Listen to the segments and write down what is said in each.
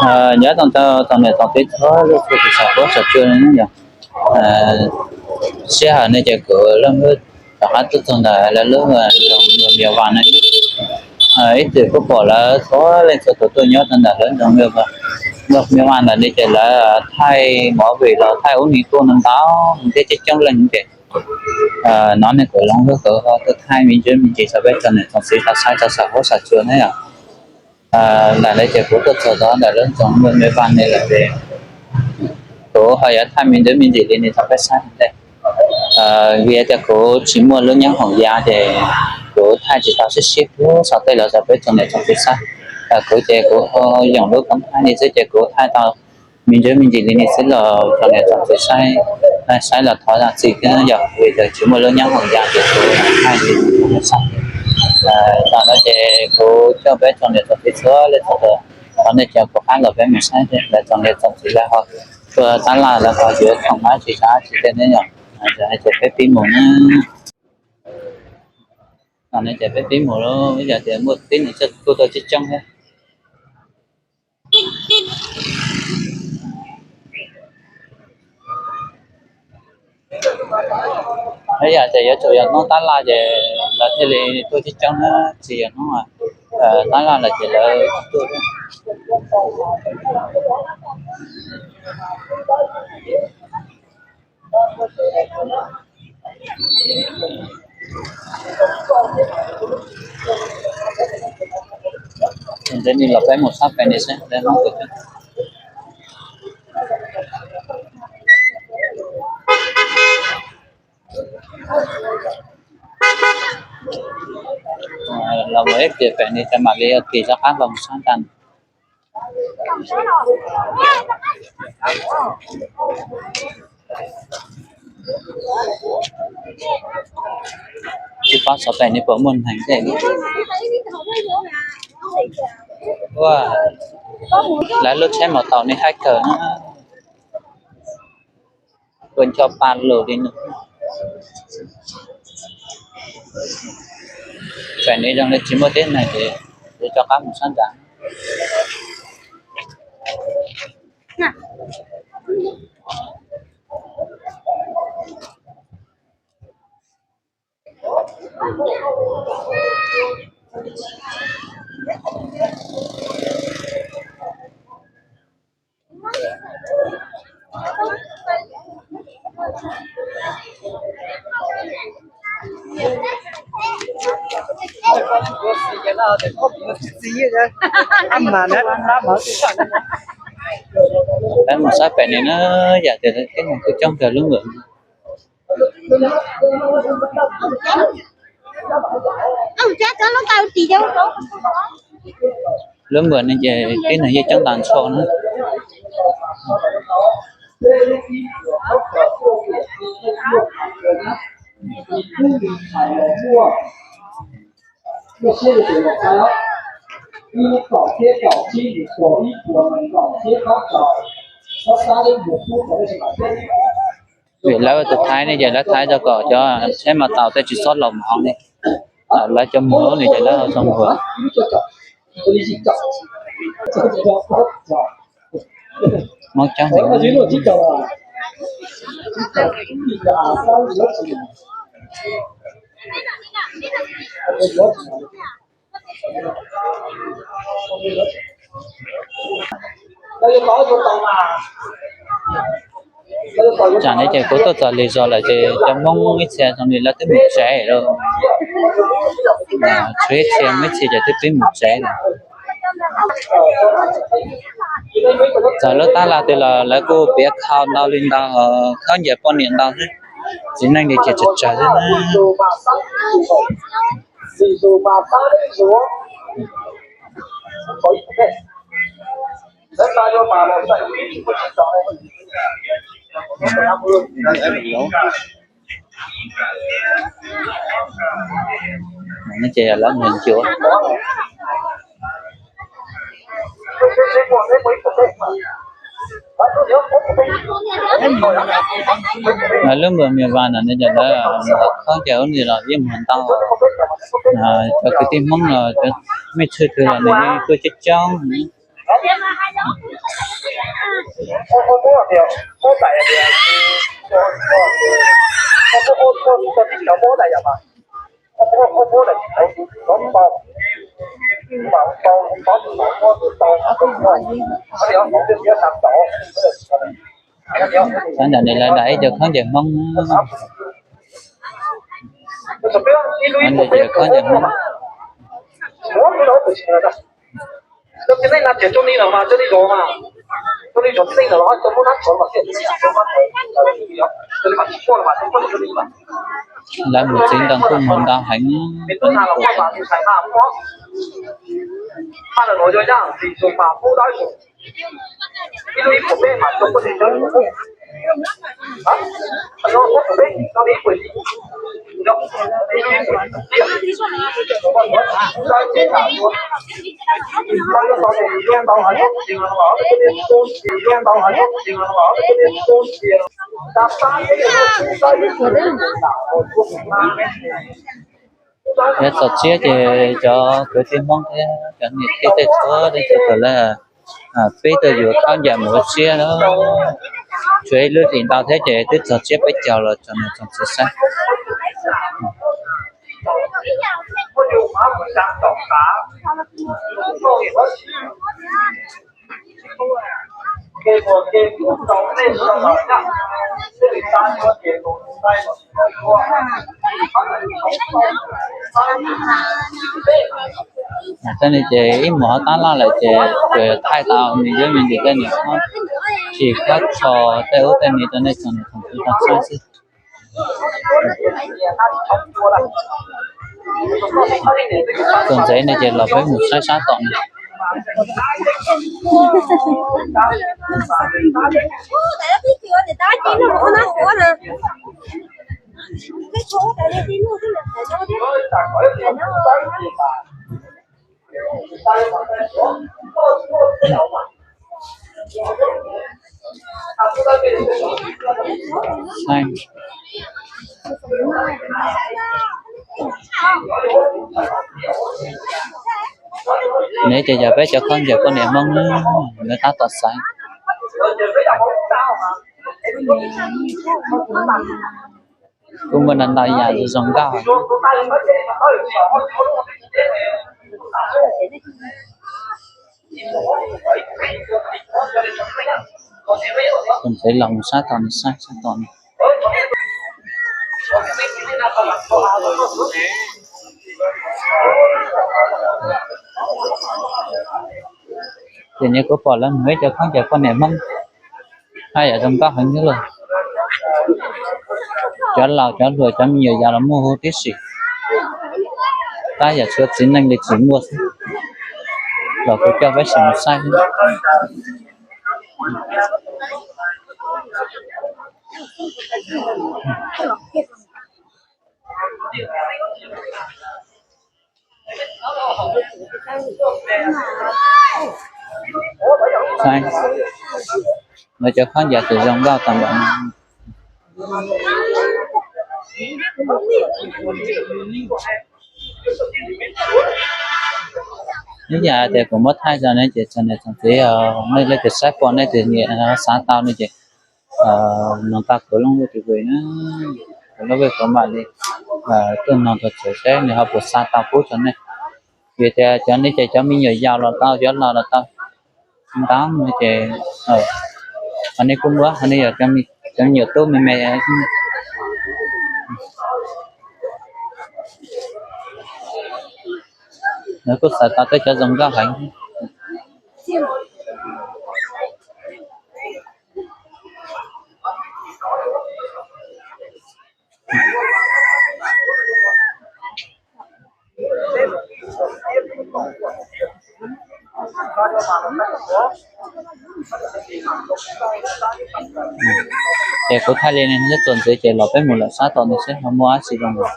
Nyob tau txog niam txog txiv txhua leej txhua tus saum huab saum cua no yog, sij hawm no ces kuv lub rov qab tuaj txog ntawm lawv lub nroog Mia Vas no. Ib txwm kuj pom lawv txhua leej txhua tus tuaj nyob tau ntawm lawv nroog Mia Vas ntawm no ces lawv thaij movie los thaij ub ni tuaj ntau ntau, thiab coob coob leej ces no ne kuv los kuv ho tuaj thaij me ntsis me ntsis rau peb tsoom niam tsoom txiv tau saib tau saum huab saum cua na yom. Ntawm no ces kuv tuaj txog txog ntawm lub nroog Mia Vas no lawm ces kuv ho yuav thaij me ntsis me ntsis li no rau peb saib ntej. Vim tias kuv tsis muaj lub nyob hoom ya ces kuv thaij tsis tau siab siab plub saum tej los rau peb tsoom niam tsoom txiv saib. Kuv ces kuv ho yoom lub koob thaij li xwb ces kuv thaij tau me ntsis me ntsis li no xwb los rau niam tsoom txiv saib, saib los thov zam txim thiab yom, vim tias tsis muaj lub nyob hoom ya ces kuv thaij li no saib. Tam no ces kuv coj peb tsoom niam tsoom txiv txhua leej txhua tus, thov nej cov pov qab los peb mus saib thiab lawv tsoom niam tsoom txiv lawv ho tua tab laj lawv ho yuav khoom dab tsi dab tsi tej ne yom. Ces peb pib mus na. Tam no ces peb pib mus lawm, ib yam tias muaj tib neeg tuaj coob coob thiab. Ib yam tias yuav tsum yog hnub tab laj ces lawv thiaj li tuaj coob coob na, tsis yog hnub tab laj lawm ces lawv tsis tuaj. Ntawd ni los peb mus sab pem ni seb. Los mus ib pliag pem ni ces mam li ua ke rov qab los mus sab ntawd. Tsis paub xov pem ni puas muaj neeg thiab. Lawv lub tsheb maus taus ni haib kawg na. Ua ncho pa lus li no. Pem ni zoo li tsis muaj tib neeg ces yuav rov qab mus sab nrad. Peb mus sab pem ni na, yam tias tib neeg kuj coob kawg lub npawm. Lub npawm no ces tib neeg yeej coob tas ntsho na. Vim lawv tus Thaib ne ces lawv Thaib rau kom cov tsheb maus taus tej tsis txhob los mus hauv ne, lawv cov mus hauv ne ces lawv txhob mus. Hmoob coob heev. Tsam no ces kuv tuaj txog lig zos lawm ces cov Hmoob ib txhia zoo li lawv twb mus tsev lawm. Tshuav ib txhia, muaj ib txhia ces twb pib mus tsev lawm. Txog lub tab laj twg los lawv kuj piav khau ntau li ntau, khaub ncaws poj niam ntau xwb, txiv neej li ces tsawg tsawg xwb na. No ces lawv mus ncua. Lub npawm Mia Vas no ces lawv khaub ncaws ub ni los yeej muag ntau. Cov kwv tij Hmoob los cov mej tshwj twg los nws yeej tuaj coob coob. Txhob ntawm nis lawv dam ib co khaub ncaws Hmoob. Ntawm ib co khaub ncaws Hmoob. Lawv mus txiv ntoo kuj mus ntau heev. Yav txog tsiab ces cov kwv tij Hmoob thiab cov niam txiv tej txhua leej txhua tus lawv pib tuaj yuav khaub ncaws mus ua tsiab na. Tshuav ib lub hlis ntau thiab ces twb txog tsiab peb caug los tsoom niam tsoom txiv saib. Tej no ces ib muam ho tab laj lawm ces thaij tau nws yuav me ntsis tej nws tsis khob tsho tej ub tej no rau nej tsoom niam tsoom txiv tau saib xwb. Txuas ntxiv no ces los peb mus saib sab tom no. Nws ces yog peb cov khaub ncaws poj niam Hmoob na, lawv tab tom xaiv. Kuj muaj ntau ntau yam zoo nkauj. Tus ntxhais los mus sab tom no, sab sab tom no. Ces nws kuj pom lawv mus ib co khaub ncaws poj niam Hmoob, haj yam zoo nkauj heev thiab lauj. Cov laus cov hluas cov me nyuam yaus los muaj huv tib si, tab yam tshuav txiv neej li tsis muaj xwb. Los kuv coj peb sim mus saib. Saib, lawv cov khaub ncaws ces zoo nkauj tag npaum no. Ib yam tias kuv muab thaij tso ne ces txhua niam txhua txiv, nej leej twg saib pom nej twg nyiam xav tau no ces noog tau kuv lub npe tus vim na, kuv lub npe kuv mam li tuaj noog rau tsev seb nws ho puas xa tau pub rau nej. Vim tias cov nej ces cov me nyuam yaus los tau, cov laus los tau, ntau no ces ho nej kuj muab, ho nej yog cov me nyuam tub me me, lawv kuj xav tau tej cov zoo nkauj heev. Ces kuv thaij li no xwb, txuas ntxiv ces los peb mus lawm sab tom no seb ho muaj dab tsi zoo,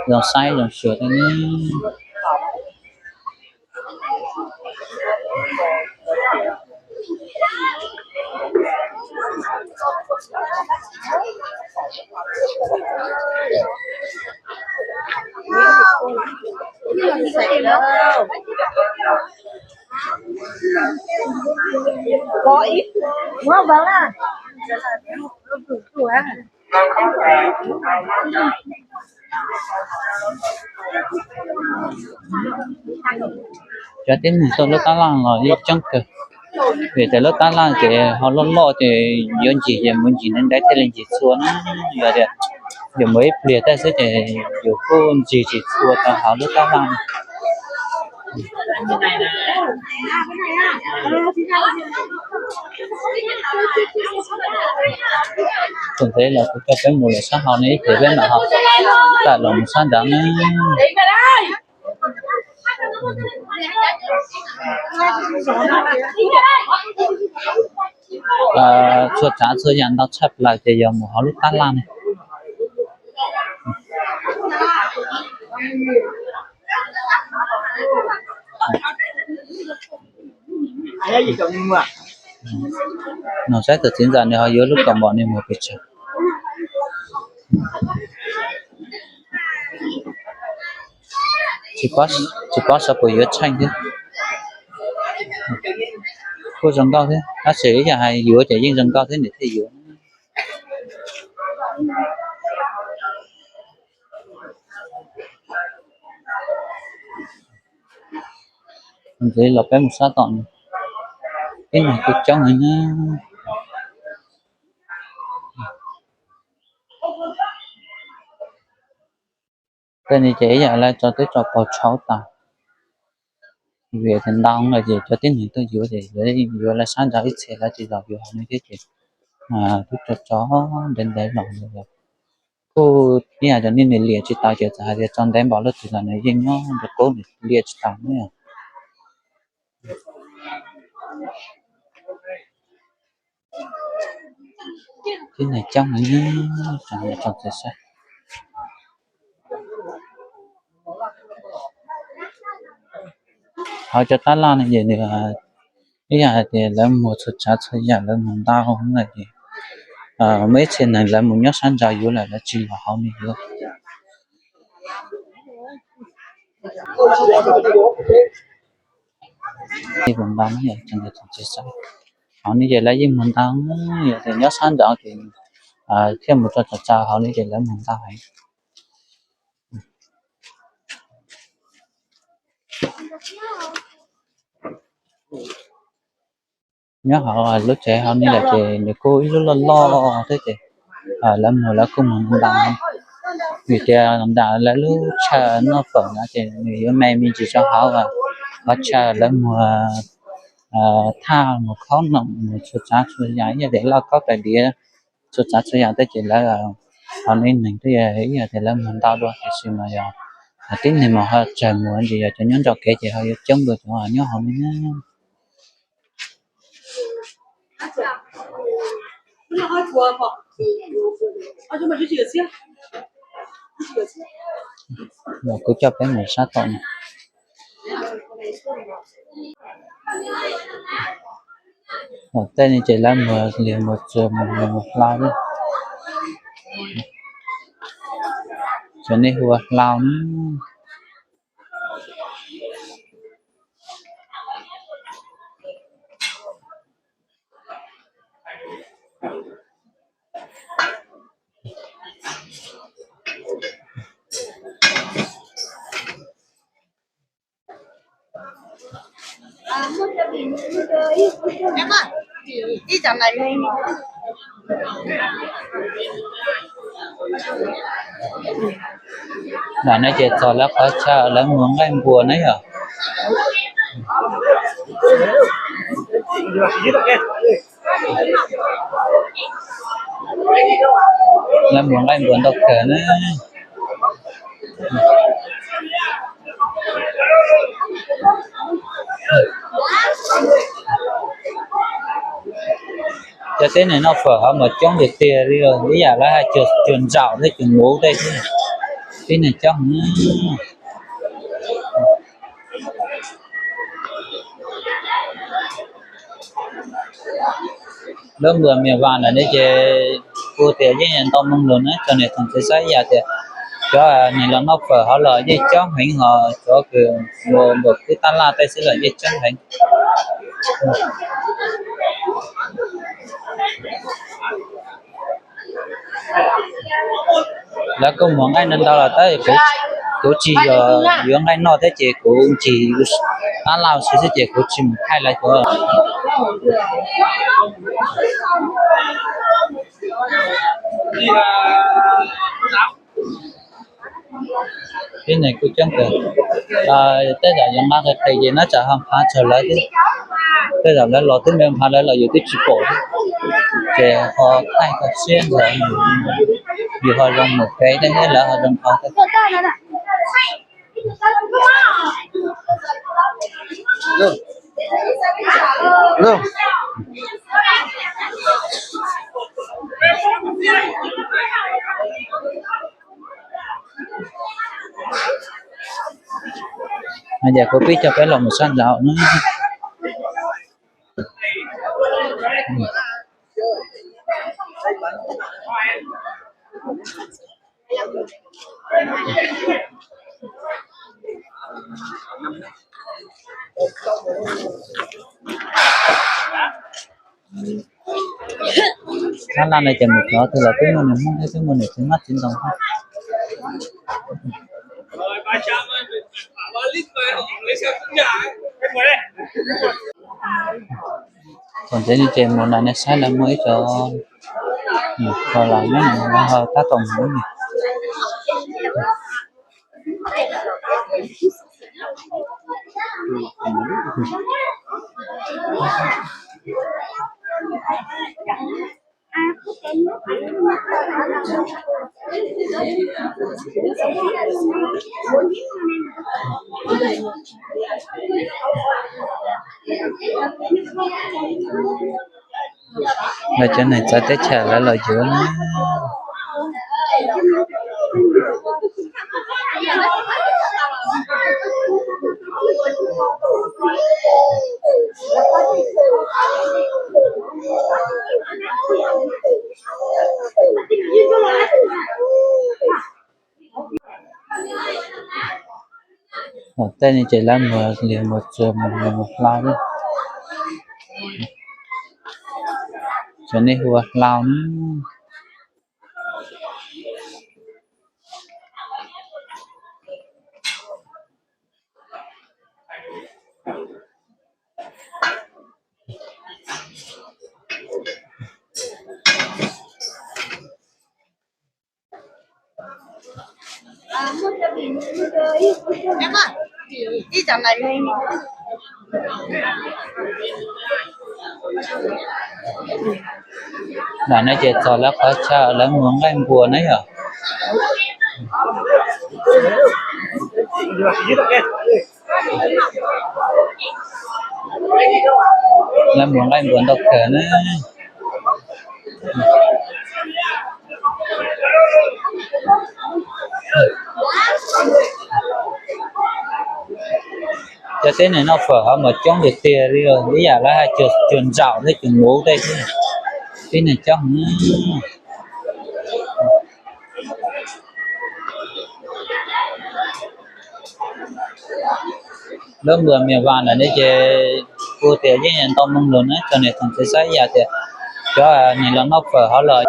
zoo saib zoo xyuas thiab ne. Cov tib neeg tuaj lub tab laj los yeej coob kawg, vim tias lub tab laj ces ho loj loj ces yuav ncig ces mus ncig ntev ntev thiaj li ncig txhua na. Yog tias yus mus ib pliag tej xwb ces yus kuj ncig tsis txhua rau hauv lub tab laj. Tus ntxiv los kuv coj peb mus lawm sab hauv no ib pliag peb mam ho tawm los mus sab nraud ne. Txhua tsav txhua yam ntau tshaj plaws ces yog mus hauv lub tab laj ne. Nug saib tus txiv ntxawm nws ho yuav lub kaus mom nws mus pes tsawg. Tsis paub xyov puas yuav tsheej thiab. Kuj zoo nkauj thiab, tab sis ib yam hais yuav ces yeej zoo nkauj thiab nws thiaj yuav. Ntxiv los peb mus sab tom no, ib neeg kuj coob heev ne. Tej no ces ib yam lawv tso twb tso paug tshauv tas, vim tias ntau lawm ces cov tib neeg tuaj yuav ces lawv yuav lawv sab nraud ib txhia, lawv tsis los yuav hauv no thiab ces twb tso tso ntev ntev los. Kuj ib yam cov nej nws liam tsis tau ces txawm hais tias tso ntev npaum li twg los nws yeej nyob nrog qub, nws liam tsis tau ne. Tib neeg coob heev, tsoom txiv saib. Hauv cov tab laj no ces nws ib yam hais tias lawv muag txhua tsav txhua yam, lawv muag ntau lawm ces muaj ib txhia neeg lawv mus nyob sab nraud yuav lawm, lawv tsis los hauv no yuav. Ib puas ntau tsoom txiv saib, hauv no ces lawv yeej muag ntau, yog tias nyob sab nraud ces thiaj mus tso tsav tsav, hauv no ces lawv muag ntau heev. Nyob hauv lub tsev hauv no lawm ces nws kuj ib lub loj loj thiab ces lawv muag lawv kuj muag ntau, vim tias nram lawv lub chaw noj fawm no ces nws yuav me me ntsis rau hauv qhov chaw lawv muag thaj, muag khaub noom, muag txhua tsav txhua yam, ib yam tias lauj kaub tais diav, txhua tsav txhua yam tej ces lawv, hauv no ib neeg twb yog ib yam tias lawv muag ntau dua, tiam sis mas yog tib neeg mas ho tsawg muag ntsis, yog cov nyob nram kev ces ho yuav coob dua cov nyob hauv no na. Kuv coj peb mus sab tom no. Tej no ces lawv muag liag muag tsuag, muag hlau, cov nej hu ua hlau na. Ntawm no ces txog lawv qhov chaw lawv muag nqaij npua na yom. Lawv muag nqaij npua ntau kawg na. Cov tib neeg noj fawm ho mas coob tiag tiag li, ib yam lawv hais cuag ntsaum thiab cuag muv tej xwb, tib neeg coob. Lub npawg Mias Vas ntawm no ces kuv tias yeej ntau moo lug na, tsoom niam tsoom txiv saib ib yam tias Cov nim los noj fawm hov los yeej coob heev, ho cov kws luam khwb tab laj tej xwb los yeej coob heev. Lawv kuj muag nqaij ntau ntau los tab kuv tsis yog yuav nqaij noj thiab ces kuv ncig tab laj xwb xwb ces kuv tsis mus thaij lawv cov. Tib neeg kuj coob kawg. Tej zaum yuav nqa qis qis ces nab tsam ho nphav tsawg lawv thiab. Tej zaum lawv los twb me nphav lawv los yus twb tsis pom thiab. Ces ho thaij kho siab ntawd, yus ho zoo mus kev thiab lawv ho zoo nphav thiab. Ces kuv pib coj peb los mus sab nraud na. Sab laj no ces mus cov twg los twb muaj niam Hmoob thiab twb muaj niam txiv hmab txiv ntoo thiab. Thaum ntxiv no ces mus na nej saib lawv muaj ib co mus kho los nyob no ho tab tom mus ne. Lawv cov neeg txawv teb chaws lawv los yuav na. Tej no ces lawv mus li mus txog mus mus hlau, cov nej hu ua hlau na. Ntawm no ces txog lawv qhov chaw lawv muag nqaij npua na yom. Lawv muag nqaij npua ntau kawg na. Cov tib neeg noj fawm hov mas coob tiag tiag li, ib yam lawv hais cuag ntsaum thiab cuag muv tej xwb. Tib neeg coob heev. Lub npua Mia Vas ntawm no ces kuv tias yeej ntau moo lug na, cov niam txiv txawj saib ib yam tias cov niam los noj fawm hov los.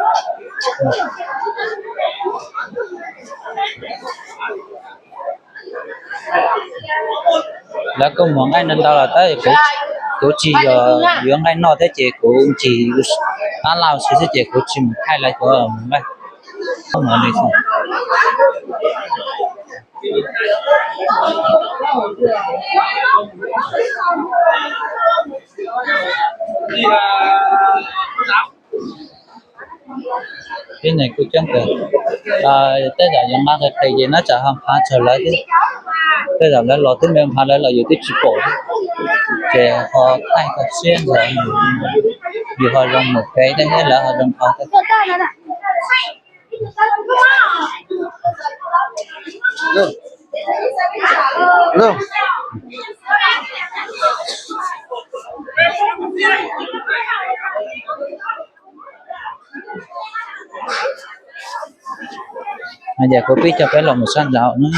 Lawv kuj muag nqaij ntau ntau los tab kuv tsis yog yuav nqaij noj thiab ces kuv ncig tab laj xwb xwb ces kuv tsis mus thaij lawv cov nqaij. Tib neeg kuj coob kawg. Tej zaum yuav nqa qis qis ces nab tsam ho nphav tsawg lawv thiab. Tej zaum lawv los twb me nphav lawv los yus twb tsis pom thiab. Ces ho thaij kho siab ntawd, yus ho zoo mus kev thiab lawv ho zoo nphav thiab. Ces kuv pib coj peb los mus sab nraud na.